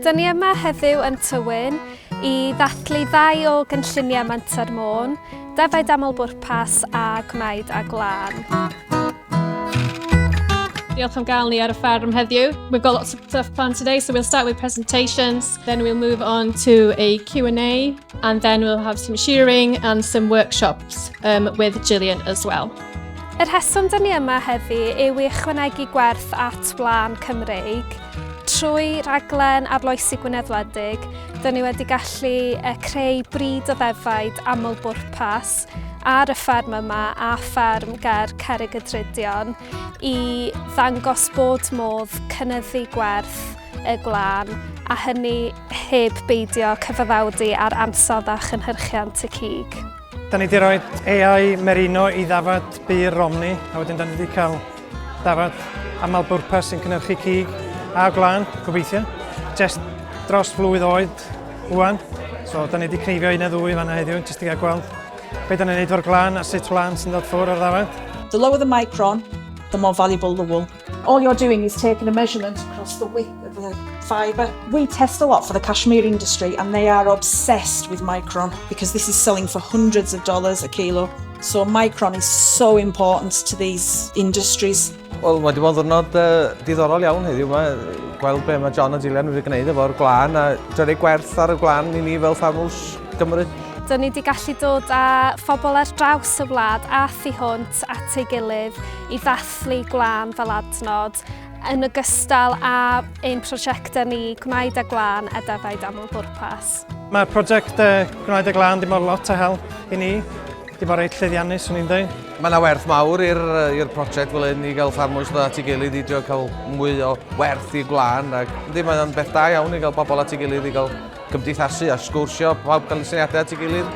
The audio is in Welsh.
Dyn ni yma heddiw yn Tywyn i ddathlu ddau o gynlluniau Menter Môn, Defaid Amlbwrpas a Gwnaed â Gwlân. Diolch am gael ni ar y fferm heddiw. We've got lots of stuff planned today, so we'll start with presentations, then we'll move on to a Q&A, and then we'll have some shearing and some workshops with Gillian as well. Y rheswm dyn ni yma heddi yw i ychwanegu gwerth at wlân Cymreig. Trwy raglen Arloesi Gwynedd Wledig, dyn ni wedi gallu creu brîd o ddefaid aml-bwrpas ar y fferm yma a fferm ger Cerrig y Drudion i ddangos bod modd cynyddu gwerth y gwlân a hynny heb beidio cyfaddawdu ar ansawdd a chynhyrchiant y cig. Da ni wedi rhoi AI Merino i ddafad byr Romney, a wedyn da ni wedi cael dafad aml bwrpas sy'n cynhyrchu cig a gwlân, gobeithio. Just dros flwydd oed wan, so da ni wedi cneifio un neu ddwy fanna heddiw, jyst i gael gweld be da ni'n neud fo'r gwlân a sut wlân sy'n dod ffwrdd o'r ddafad. The lower the micron, the more valuable the wool. All you're doing is taking a measurement across the width of the fibre. We test a lot for the cashmere industry and they are obsessed with micron because this is selling for hundreds of dollars a kilo. So micron is so important to these industries. Wel, mae wedi bod yn ddiwrnod uh, diddorol iawn heddiw yma, gweld be mae John a Gillian wedi gwneud efo'r gwlân a dyrru gwerth ar y gwlân i ni fel ffarmwrs Gymru. Dyn ni wedi gallu dod â phobl ar draws y wlad a thu hwnt at ei gilydd i ddathlu gwlân fel adnod, yn ogystal â ein prosiectau ni Gwnaed â Gwlân a Defaid Amlbwrpas. Mae'r prosiect Gwnaed â Gwlân 'di bod lot o help i ni, 'di bod reit llwyddiannus 'swn i'n dweud. Mae yna werth mawr i'r prosiect fel hyn i gael ffarmwrs dod at ei gilydd i drio cael mwy o werth i gwlân ac yndi mae o'n beth da iawn i gael bobl at ei gilydd i gael cymdeithasu a sgwrsio, pawb cael eu syniadau at ei gilydd.